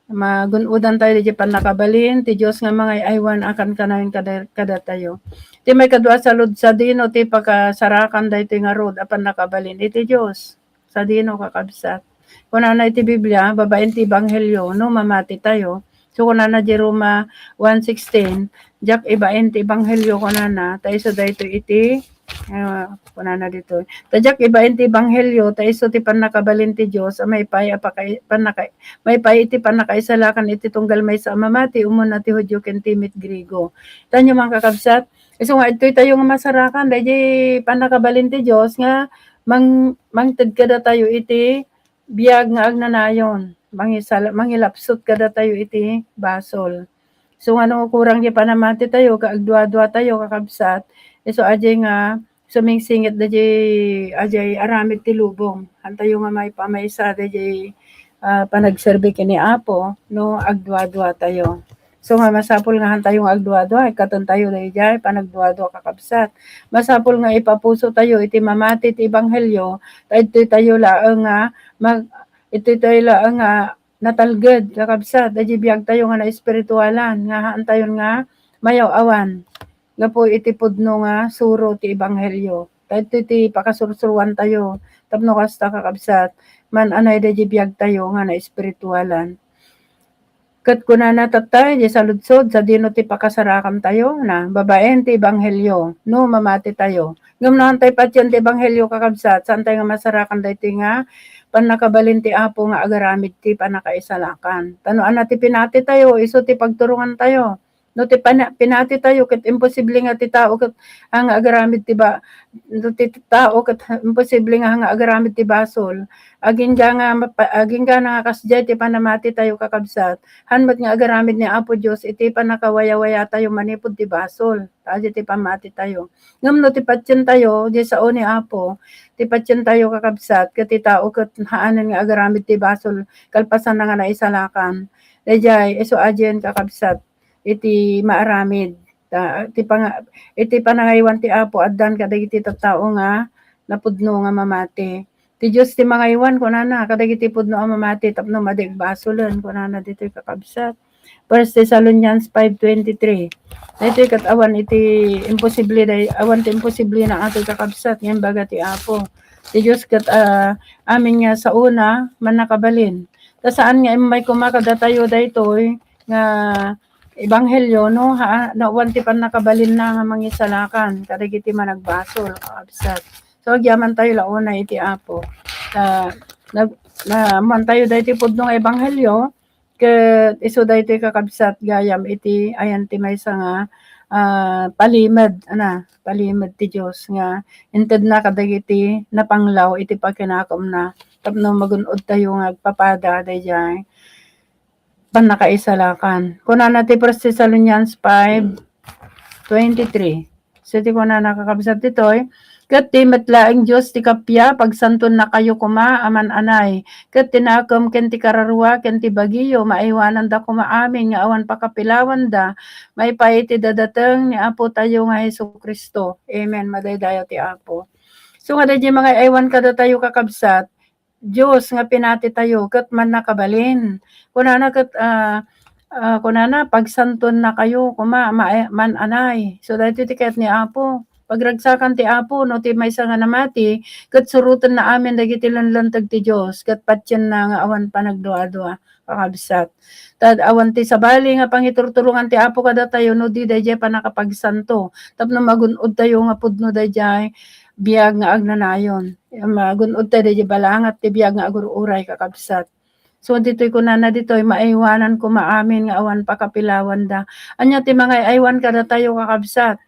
Magun-odan tayo iti pannakabalin ti Dios nga mangay-aywan a kankanayon kada-, kadatayo. Ti maikadua, salud-, sadino ti pakasarakan daytoy ngarud a pannakabalin iti Dios? Sadino, kakabsat? Kunana iti Biblia, babaen ti ebanghelio, no mamati tayo. So, kunana di Roma one sixteen, "Diak ibaen ti ebanghelio," kunana, ta isu daytoy iti, ah, kunana ditoy, "Ta diak ibaen ti ebanghelio, ta isu ti pannakabalin ti Dios a maipaay a pakai-, pannaka-, maipaay iti pannakaisalakan iti tunggal maysa a mamati, umuna ti Judio ken ti met Griego." Tanyo man, kakabsat, isu nga, adtoy tayo nga masarakan daydiay pannakabalin ti Dios nga mang-, mangted kadatayo iti biag nga agnanayon, mangisal-, mangilapsut kadatayo iti basol. So, nga no kurang ti panamati tayo, ket agduadua tayo, kakabsat, isu adiay nga sumingsingit daydiay, adiay aramid ti lubong. Haantayo nga maipamaysa daydiay, ah, panagserbi ken ni Apo, no agduadua tayo. So, nga masapul nga haantayo nga agduadua, ikkaten tayo daydiay panagduadua, kakabsat. Masapul nga ipapuso tayo iti mamati ti ebanghelio, ta adtoy tayo laeng nga mag-, adtoy tayo laeng nga natalged, kakabsat, daydiay biag tayo nga naespiritualan, nga haantayon nga mayaw-awan gapu iti pudno nga suro ti ebanghelio. Ta adtoy ti pakasursuruan tayo, tapno kasta, kakabsat, man-anay daydiay biag tayo nga naespiritualan. Ket kunana tatta, idiay saludsod, sadino ti pakasarakan tayo? Na, babaen ti ebanghelio, no mamati tayo. Ngem no haantay patien ti ebanghelio, kakabsat, saantay nga masarakan daytoy nga pannakabalin ti Apo nga agaramid ti pannakaisalakan. Ta no ania ti pinati tayo, isu ti pagturongan tayo. No ti pana-, pinati tayo, ket imposible nga ti tao ket, ah, nga agaramid ti ba-, no ti tao ket imposible nga, nga agaramid ti basol. Agingga nga mapa-, agingga nga kasdiay ti panamati tayo, kakabsat. Haan met nga agaramid ni Apo Dios iti pannakawayawaya tayo manipud ti basol. Ta adiay ti pammati tayo. Ngem no ti patien tayo, di sao ni Apo, ti patien tayo, kakabsat, ket ti tao ket haanen nga agaramid ti basol, kalpasanna nga naisalakan. Daydiay, isu adiayen, kakabsat, iti maaramid. Ta, ti panga-, iti panangaywan ti Apo, addan kadagiti tattao nga napudno nga mamati. Ti Dios ti mangaywan, kunana, kadagiti pudno a mamati tapno madi agbasolen, kunana ditoy, kakabsat. First Thessalonians five twenty-three. Daytoy ket awan iti imposible, day-, awan ti imposible na atoy, kakabsat, nga imbaga ti Apo. Ti Dios ket, ah, amin nga saona, mannakabalin. Ta saan nga immay koma kadatayo daytoy nga ebanghelio, no? Ha, no, awan ti pannakabalinna nga mangisalakan kadagiti managbasol, kakabsat. So, agyaman tayo launa iti Apo. Ta, nag-, na, ammoan tayo daytoy pudno nga ebanghelio, ket isu daytoy, kakabsat, gayam iti ayan ti maysa nga, ah, palimed, ana, palimed ti Dios nga intedna kadagiti napanglaw iti pakinakomna tapno magun-od tayo nga agpapada daydiay pannakaisalakan. Kunana ti First Thessalonians five twenty-three. So, ti kunana, kakabsat, ditoy, Ket ti met laeng Dios ti kappia, pagsantonnakayo koma a man-anay. Ket ti nakem ken ti kararua ken ti bagiyo, maaywananda koma amin nga awan pakapilawanda, maipaay iti dadateng ni Apotayo nga Jesu-Cristo. Amen. Madaydayaw ti Apo. So, nga daydi mangay-aywan kadatayo, kakabsat, Dios nga pinatitayo ket mannakabalin. Kunana ket, ah, ah, kunana, "Pagsantonnakayo koma, ma-, man-anay." So, daytoy ti kayat ni Apo. Pagragsakan ti Apo, no ti maysa nga namati, ket surotenna amin dagiti lenlenteg ti Dios, ket patienna nga awan panagduadua, kakabsat. Ta awan ti sabali nga pangiturturongan ti Apo kadatayo no di daydiay pannakapagsanto, tapno magun-odtayo nga pudno daydiay biag nga agnanayon. Magun-odtayo daydiay balangat ti biag nga agur-uray, kakabsat. So, ditoy kunana ditoy, "Maaywanan koma amin nga awan pakapilawanda." Ania ti mangay-aywan kadatayo, kakabsat?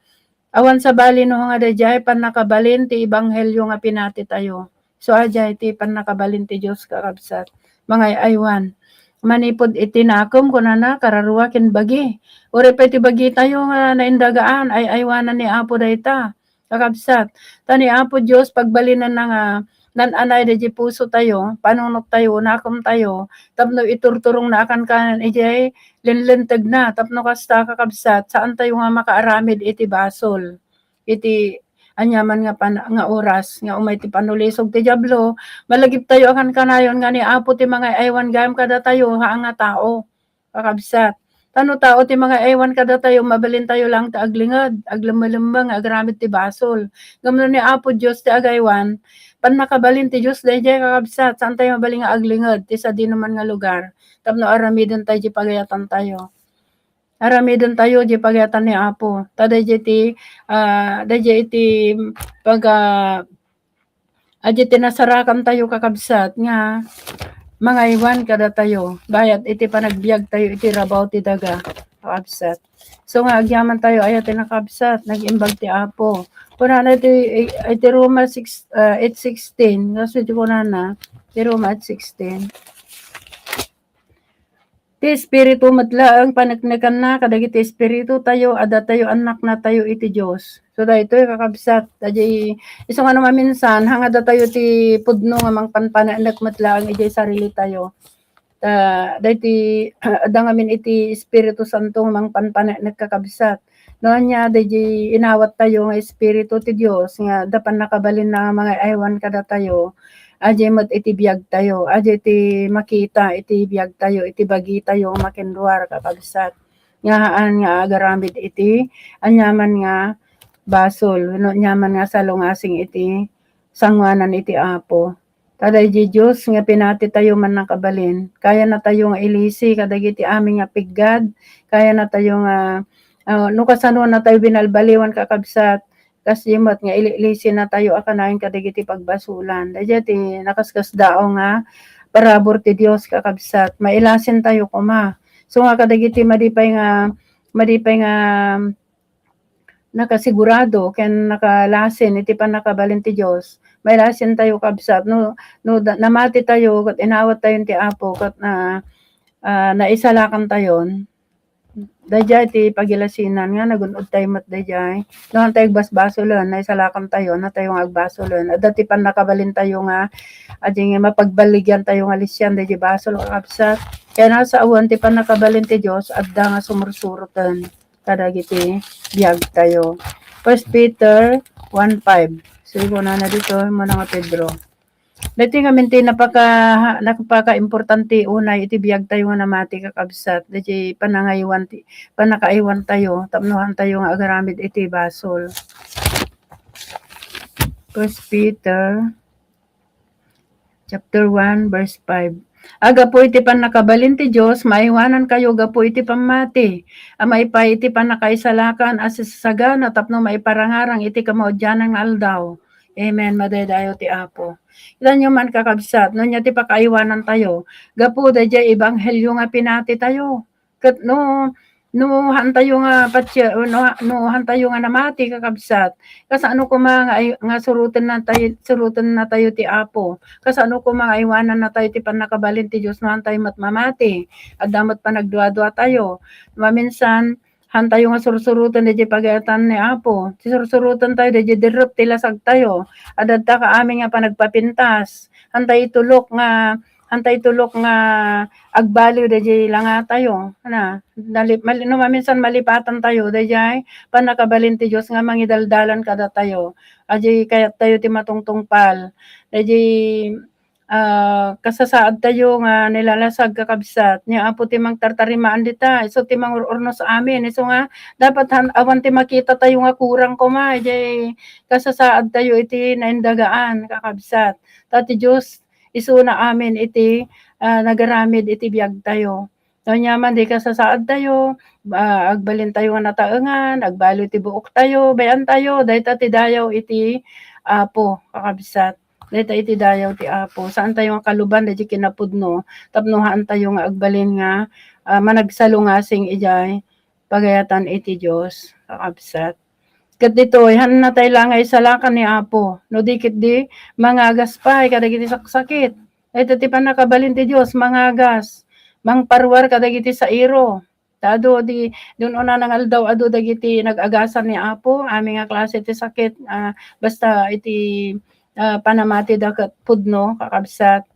Awan sabali no nga daydiay pannakabalin ti ebanghelio nga pinatitayo. So, adiay ti pannakabalin ti Dios, kakabsat. Mangay-aywan. Manipud iti nakem, kunana, kararua ken bagi. Uray pay ti bagitayo nga naindagaan, ay-aywanan ni Apo dayta, kakabsat. Ta ni Apo Dios, pagbalinenna nga nan-anay daydi pusotayo, panunottayo, nakemtayo, tapno iturturongna a kankanan idiay lenlentegna, tapno kasta, kakabsat, saantayo nga makaaramid iti basol, iti aniaman nga pan-, nga oras nga umay ti panulisog ti Diablo. Malagiptayo a kankanayon nga ni Apo ti mangay-aywan gayam kadatayo, haan nga tao, kakabsat. Ta no tao ti mangay-aywan kadatayo, mabalintayo laeng ti aglinged, aglemmelemmeng nga agaramid ti basol. Ngem no ni Apo Dios ti agaywan, pannakabalin ti Dios daydiay, kakabsat. Saantayo mabalin nga aglinged ti sadinoman nga lugar tapno aramidentayo ti pagayatantayo. Aramidentayo ti pagayatan ni Apo. Ta daydiay ti, ah, daydiay ti pag-, ah, Adiay ti nasarakantayo, kakabsat, nga mangaywan kadatayo, bayat iti panagbiagtayo iti rabaw ti daga, kakabsat. So nga agyamantayo, aya ti nakabsat, nag-imbag ti Apo. Kunana iti, iti Roma six, ah, eight sixteen, kastoy ti kunana, ti Roma eight sixteen. Ti Espiritu met laeng paneknekanna kadagiti espiritutayo a datayo annaknatayo iti Dios. So, daytoy, kakabsat, daydiay, isu nga no maminsan, haan nga datayo ti pudno nga mangpanpaneknek met laeng idiay sarilitayo. Ta, daytoy, adda ngamin iti Espiritu Santo nga mangpanpaneknek, kakabsat. No ania, daydiay inawattayo nga Espiritu ti Dios nga adda pannakabalinna nga mangay-aywan kadatayo, adiay met iti biagtayo, adiay ti makita iti biagtayo, iti bagitayo nga makinruar, kakabsat, nga haan nga agaramid iti aniaman nga basol, wenno aniaman nga salungasing iti sangoanan iti Apo. Ta daydiay Dios nga pinatitayo mannakabalin, kayanatayo nga ilisi kadagiti amin nga piggad, kayanatayo nga, ah, no kasano natayo binalbaliwan, kakabsat, kasdiay met nga ililisinatayo a kanayon kadagiti pagbasolan. Daydiay ti nakaskasdaaw nga parabur ti Dios, kakabsat, mailasintayo koma. So nga kadagiti madi pay nga, madi pay nga nakasigurado ken nakalasin iti pannakabalin ti Dios, mailasintayo, kabsat, no, no da-, namatitayo ket inawattayon ti Apo ket na, ah, naisalakantayon, daydiay ti pagilasinan nga nagun-odtayo met daydiay. No haantayo agbasbasolen, naisalakantayo, haantayo nga agbasolen. Adda ti pannakabalintayo nga, adiay nga mapagballigiantayo nga lisian daydiay basol, kakabsat. Ken no sawen ti pannakabalin ti Dios, adda nga sumursuroten kadagiti biagtayo. First Peter one five. So, igunana dito, muna nga Pedro. Daytoy ngamin ti napaka-, napakaimportante unay iti biagtayo nga namati, kakabsat. Daytoy panangaywan ti, pannakaaywantayo, tapno haantayo nga agaramid iti basol. First Peter chapter one, verse five. A gapu iti pannakabalin ti Dios, maaywanankayo gapu iti pammati, a maipaay iti pannakaisalakan a sisasagana tapno maiparangarang iti kamaudianan nga aldaw. Amen. Madaydayaw ti Apo. Itanyo man, kakabsat, no ania ti pakaaywanantayo gapu daydiay ebanghelio nga pinatitayo. Ket no, no haantayo nga patse-, no, no haantayo nga namati, kakabsat, kasano koma nga ay-, nga surotennatayo, surotennatayo ti Apo? Kasano koma nga aywanannatayo ti pannakabalin ti Dios no haantayo met mamati? Adda met panagduaduatayo. Maminsan, Hantayo nga sursuroten daydiay pagayatan ni Apo. Ti sursuroten tayo daydiay derrep ti lasagtayo. Adda ka amin nga panagpapintas. Hantayo itulok nga, hantayo itulok nga agbaliw daydiay langatayo. Na, nali-, mali-, no maminsan malipatan tayo, daydiay pannakabalin ti Dios nga mangidaldalan kadatayo. Adiay kayat tayo ti matungtungpal. Daydiay ah, kasasaad tayo nga nilalasag, kakabsat. Ni Apo ti mangtartarimaan dita, isu ti mangur-urnos amin. Isu nga, dapat han-, awan ti makita tayo nga kurang koma, idiay kasasaad tayo iti naindagaan, kakabsat. Ta ti Dios, isuna amin iti, ah, nagaramid iti biag tayo. No, ania man, di kasasaad tayo, ah, agbalin tayo nga nataengan, agbaliw ti buok tayo, bay-an tayo, dayta ti dayaw iti Apo, kakabsat. Dayta iti dayaw ti Apo. Saan tayo nga kaluban daydi kinapudno tapno haan tayo nga agbalin nga, ah, managsalungasing idiay pagayatan iti Dios, kakabsat. Ket ditoy, haanna tayo la nga isalakan ni Apo. No di ketdi, mangagas pay kadagiti saksakit. Dayta ti pannakabalin ti Dios, mangagas, mangparwar kadagiti sairo. Ta adu di, dun una nga aldaw, adu dagiti nag-agasan ni Apo, amin nga klase ti sakit, ah, basta iti, ah, panamati da ket pudno, kakabsat,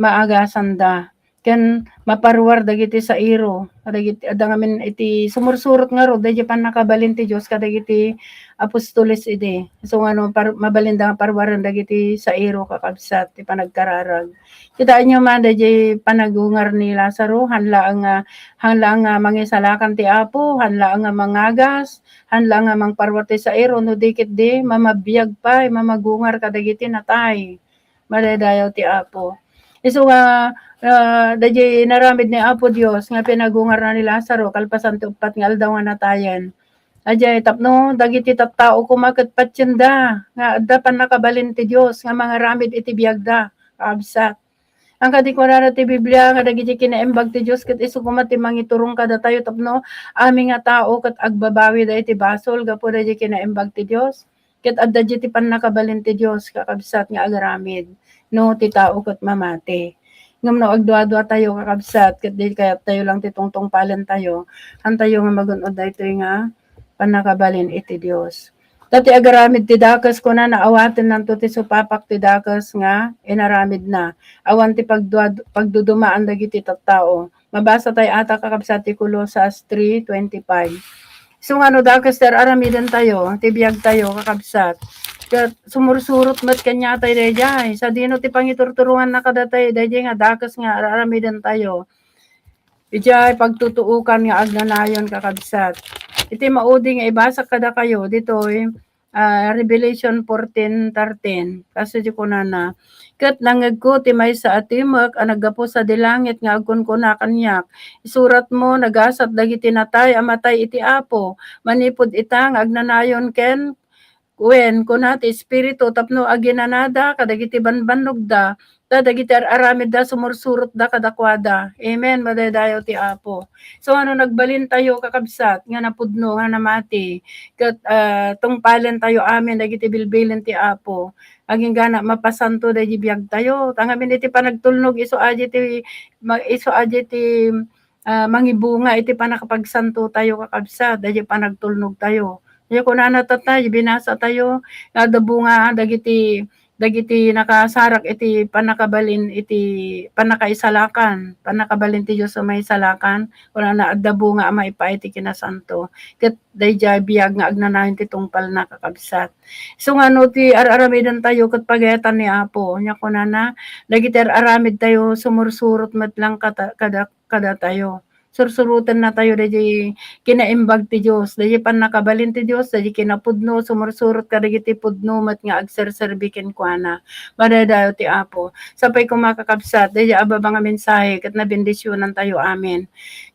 maagasanda. Ken maparwar dagiti sairo, dagiti, adda ngamin iti sumursurot ngarud, daydi pannakabalin ti Dios kadagiti apostoles idi. So, nga no, par-, mabalinda nga parwaren dagiti sairo, kakabsat, ti panagkararag. Kitaenyo man, daydiay panagungar ni Lazaro, haan laeng nga, haan laeng nga mangisalakan ti Apo, haan laeng nga mangagas, haan laeng nga mangparwar ti sairo, no di ketdi, mamabiag pay, mamagungar kadagiti natay. Madaydayaw ti Apo. Isu nga, ah, daydiay inaramid ni Apo Dios nga pinagungarna ni Lazaro, kalpasan ti uppat nga aldaw nga natayen. Adiay tapno dagiti tattao koma ket patienda nga adda pannakabalin ti Dios nga mangaramid iti biagda, kakabsat. Ang kadi kunana ti Biblia nga dagiti kinaimbag ti Dios ket isu koma ti mangiturong kadatayo tapno amin nga tao ket agbabawida iti basol gapu daydi kinaimbag ti Dios. Ket adda daydi pannakabalin ti Dios, kakabsat, nga agaramid no ti tao ket mamati. Ngem no agduadua tayo, kakabsat, ket di kayat tayo lang ti tungtungpalen tayo, hantayo nga magun-od daytoy nga pannakabalin iti Dios. Ta ti agaramid ti dakes, kunana, awatennanto ti supapak ti dakes nga inaramidna. Awan ti pagduad-, pagdudumaan dagiti tattao. Mabasa tayo ata, kakabsat, ti Colosas three twenty-five. So, nga no dakes ti ar-aramiden tayo, ti biag tayo, kakabsat. Ket sumursurot met kaniatayo daydiay. Sadino ti pangiturturonganna kadatayo daydiay nga dakes nga ar-aramiden tayo? Idiay pagtutuokan nga agnanayon, kakabsat. Iti maudi nga ibasak kadakayo ditoy, ah, Revelation fourteen thirteen. Kastoy ti kunana, "Ket nangngegko ti maysa a timek a naggapu sadi langit nga agkunkuna kaniak, 'Isuratmo, nagasat dagiti natay a matay iti Apo, manipud ita nga agnanayon ken, wen, kuna ti Espiritu, tapno aginanada kadagiti banbannogda, ta dagiti ar-aramidda sumursurotda kadakuada.'" Amen. Madaydayaw ti Apo. So, ano, nagbalintayo, kakabsat, nga napudno, nga namati. Ket, ah, tungpalentayo amin dagiti bilbilin ti Apo. Agingga mapasanto daydi biagtayo. Tangamin iti panagtulnog, isu adi ti ma-, isu adi ti, ah, mangibunga iti pannakapagsantotayo, kakabsat, daydi panagtulnogtayo. Daydi kunana tatta, binasatayo, nga adda bunga dagiti, dagiti nakasarak iti pannakabalin, iti pannakaisalakan, pannakabalin ti Dios a maisalakan, kunana, adda bunga a maipaay ti kinasanto. Ket daydiay biag nga agnanayon ti tungpalna, kakabsat. Isu nga no ti ar-aramidentayo ket pagayatan ni Apo, nia kunana, dagiti ar-aramidtayo sumursurot met lang kata-, kada-, kadatayo. Sursurotennatayo daydiay kinaimbag ti Dios, daydiay pannakabalin ti Dios, daydiay kinapudno, sumursurot kadagiti pudno met nga agserserbi kenkuana. Madaydayaw ti Apo. Sapay koma, kakabsat, daydiay a baba nga mensahe ket nabendisionantayo amin.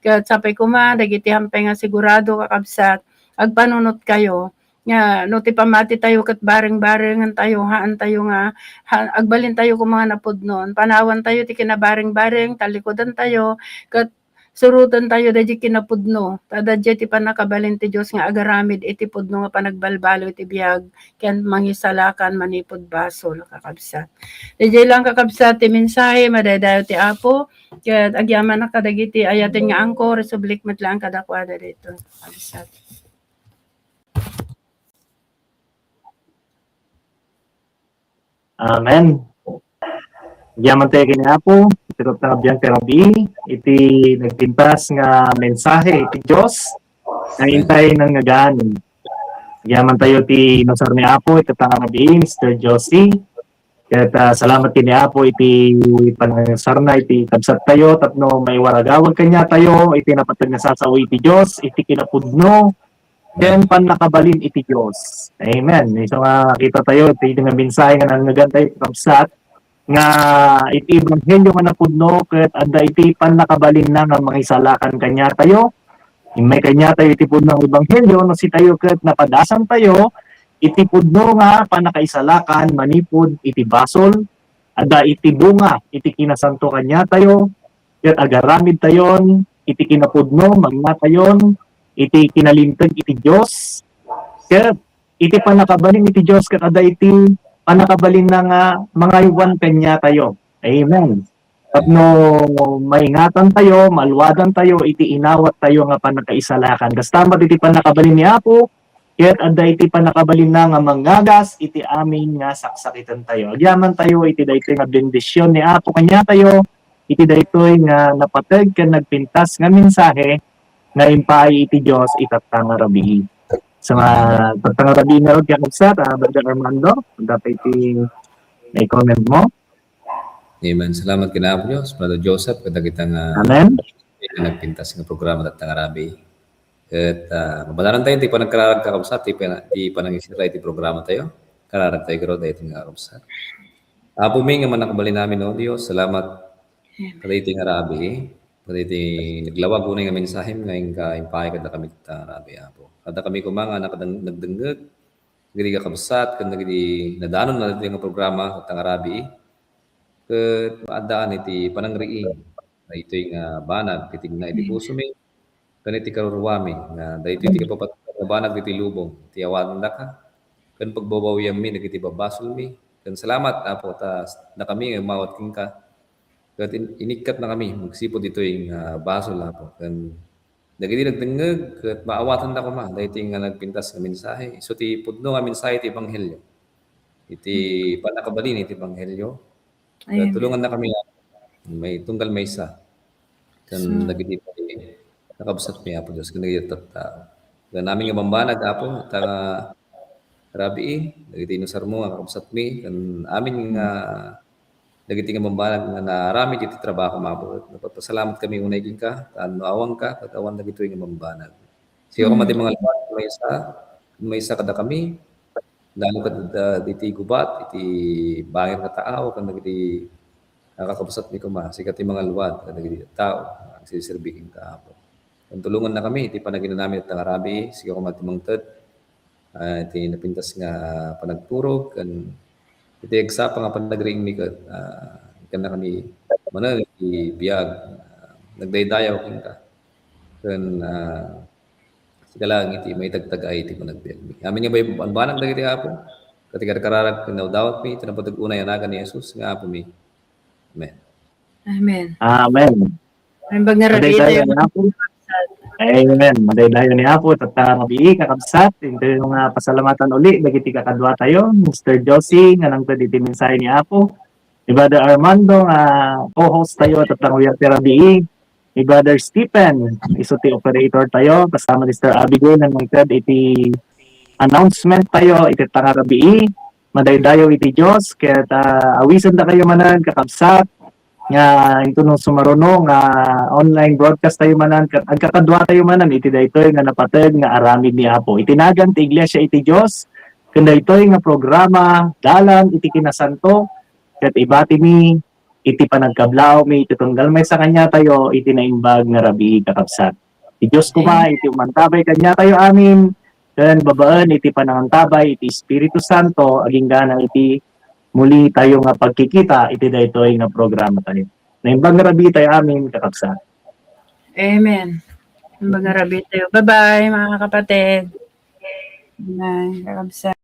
Ket sapay koma dagiti hampay nga sigurado, kakabsat, agpanunotkayo nga no ti pammatitayo ket bareng-barengen tayo, haan tayo nga, ha-, agbalin tayo koma nga napudno. Panawan tayo ti kinabareng-bareng, talikudan tayo, ket suroten tayo daydi kinapudno. Ta adda diay ti pannakabalin ti Dios nga agaramid iti pudno nga panagbalbaliw iti biag ken mangisalakan manipud basol, kakabsat. Daydiay lang, kakabsat, ti mensahe, madaydayaw ti Apo, ket agyamanak kadagiti ayaten nga anchor, isublik met lang kadakuada daytoy, kakabsat. Amen. Agyaman tayo ken ni Apo, iti rupta nga biag ti rabii, iti nagpintas nga mensahe iti Dios, nga intay nangngegan. Agyaman tayo ti inusar ni Apo, iti rupta nga rabii, Mister Josie. Ket, ah, salamat ken ni Apo iti panangusarna iti kabsat tayo tapno maiwaragawag kaniatayo iti napateg nga sasao iti Dios, iti kinapudno, ken pannakabalin iti Dios. Amen. Isu nga kita tayo, iti nga mensahe nga nangngegan tayo, kabsat, nga iti ebanghelio nga napudno ket adda iti pannakabalinna nga mangisalakan kaniatayo. Immay kaniatayo iti pudno nga ebanghelio, no sitayo ket napadasan tayo iti pudno nga pannakaisalakan manipud iti basol, adda iti bunga iti kinasanto kaniatayo, ket agaramid tayon iti kinapudno, mangngatayon iti kinalinteg iti Dios, ket iti pannakabalin iti Dios, ket adda iti pannakabalinna nga mangaywan kaniatayo. Amen. Tapno maingatan tayo, maluadan tayo iti inawat tayo nga pannakaisalakan. Kasta met iti pannakabalin ni Apo, ket adda iti pannakabalinna nga mangngagas iti amin nga saksakiten tayo. Agyaman tayo iti daytoy nga bendision ni Apo kaniatayo, iti daytoy nga napateg ken nagpintas nga mensahe nga impaay iti Dios itatta nga rabii. Sa mga tatta nga rabii ngarud, kakabsat, ah, Brother Armando, dapat iti may comment mo? Amen. Salamat ken Apo Dios, Brother Joseph, kadagita nga Amen. Nagpintas nga programa tatta nga rabii. Ket, ah, mabanalan tayo ti panagkararag, kakabsat, ti pana-, ti panangisira iti programa tayo. Kararag tayo, garo, daytoy nga kakabsat. Apo mi nga mannakabalin amin, O Dios, salamat kadaytoy nga rabii, kadaytoy naglawag unay nga mensahem nga inka impaay kadakami tatta nga rabii, Apo. Kadakami koma nga nakadeng-, nagdengngeg, dagiti kakabsat, ken dagiti nadanon na daytoy nga programa tatta nga rabii. Ket maaddaan iti panangriing daytoy nga banag ti tigna iti pusomi ken iti karuruami, nga daytoy ti kapapategan nga banag ditoy lubong ti awatendaka ken pagbabawianmi dagiti babasolmi. Ken salamat, Apo, ta dakami nga umawat kenka ket in-, inikkatnakami magsipud ditoy nga basol, Apo. Ken dagiti nagdengngeg ket maawatenda koma daytoy nga nagpintas nga mensahe. Isu ti pudno nga mensahe ti ebanghelio. Iti pannakabalin iti ebanghelio. Ket tulongannakami nga maitunggal maysa ken dagiti nakabsatmi, Apo Dios, ken dagiti tattao. Ken amin nga bambanag, Apo, ta rabii, dagiti inusarmo nga kakabsatmi, ken amin nga dagiti nga bambanag nga naaramid iti trabaho, Apo. Nagpapasalamat kami unay kenka, ta no awanka, ket awan dagitoy nga bambanag. Sika koma ti mangalwad maysa, maysa kadakami, lalo ket, ah, diti gubat, iti bangir nga taaw, ken dagiti kakabsatmi koma, sika ti mangalwad kadagiti tao nga agserserbi kenka, Apo. Ken tulongannakami iti panaginanami tatta nga rabii, sika koma ti mangted, ah, iti napintas nga panagturog, ken iti agsapa nga panagriingmi ket, ah, ikannakami manen iti biag, ah, nagdaydayaw kenka. Ken, ah, sika laeng iti maitagtagay iti panagbiagmi. Amin nga bambanag dagiti, Apo, ket ikarkararag ken nawdawatmi, iti napateg unay a nagan ni Jesus nga Apomi. Amen. Amen. Amen. Naimbag nga rabii tayo. Madaydayaw ni Apo. Amen. Madaydayaw ni Apo, tatta nga rabii, kakabsat. Intayo nga pasalamatan uli dagiti kakaduatayo, Mister Josie, nga nangted iti mensahe ni Apo. Ni Brother Armando, nga co-host tayo, tatta nga uyar ti rabii. Ni Brother Stephen, isu ti operator tayo, kasta Mister Abigail, nga nangted iti announcement tayo, iti tatta nga rabii. Madaydayaw iti Dios, ket, ah, awisendakayo manen, kakabsat, nga intono sumaruno nga online broadcast tayo manen, ket agkakadua tayo manen iti daytoy nga napateg nga aramid ni Apo. Iti nagan ti Iglesia iti Dios, ken daytoy nga programa, Dalan iti Kinasanto, ket ibatimi iti panagkablaawmi iti tunggal maysa kaniatayo iti naimbag nga rabii, kakabsat. Ti Dios koma iti umantabay kaniatayo amin, ken babaen iti panangantabay iti Espiritu Santo, agingga iti muli tayo nga pagkikita iti daytoy nga programa tayo. Naimbag nga rabii tayo amin, kakabsat. Amen. Ang mga rabitayo. Bye-bye, mga kapatid. Bye, kakabsat.